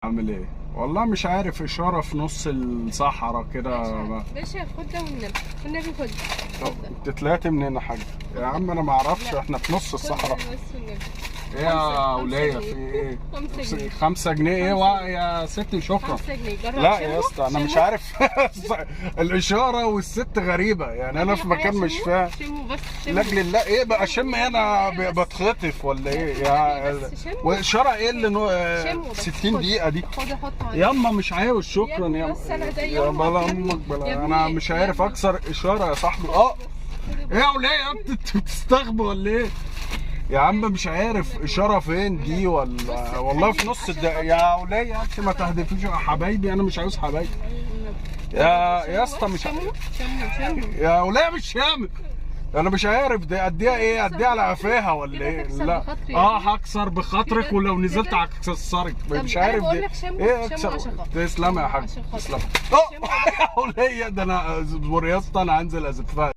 عامل ايه؟ والله مش عارف، اشارة في نص الصحراء كده. باشا باشا، خد ده والنبي، والنبي خد. طب انت طلعت منين يا حاج؟ يا عم انا ما اعرفش، لا. احنا في نص خد الصحراء. ده بس والنبي. ايه يا خمسة ولية جنيه. في ايه؟ 5 جنيه. 5 جنيه ايه؟ 5 يا ستي شكرا. 5 جنيه، جرب. لا شمه، يا اسطى انا مش شمه. عارف. الاشارة والست غريبة، يعني انا في مكان مش شمه، فاهم. شمه بس، شمه. لاجل الله ايه بقى شم إيه؟ انا بتخطف ولا ايه يا بس شمه. واشاره ايه اللي شمه بس. 60 خد. دقيقة دي؟ خد حط عليه. ياما مش عاوز شكرا. يا يا ابني بس أنا ده يا يوم بلا يا ابني. امك بلا، يا انا ابني، مش يا عارف ابني. اكسر اشارة يا صاحبي. اه ايه يا وليه انت بتستغبى ولا ايه يا عم؟ مش عارف اشارة فين دي ولا والله في نص الدقيقة يا وليه. انت ما تهدفيش يا حبايبي، انا مش عاوز حبايبي يا اسطى، مش شمه شمه شمه. يا وليه مش شامل. انا مش عارف ده اديها ايه، اديها على قفاها ولا كده ايه؟ تكسر لا بخاطري يا اه ابني. هكسر بخاطرك، كده- ولو نزلت كده. هكسرك. طب مش أنا عارف بقول ده لك شمه، ايه. شمه اكسر. عشان خاطري. تسلم يا حاج، عشان خاطري. تسلم. اه يا وليه ده انا اصبر يا اسطى، انا هنزل ازفها.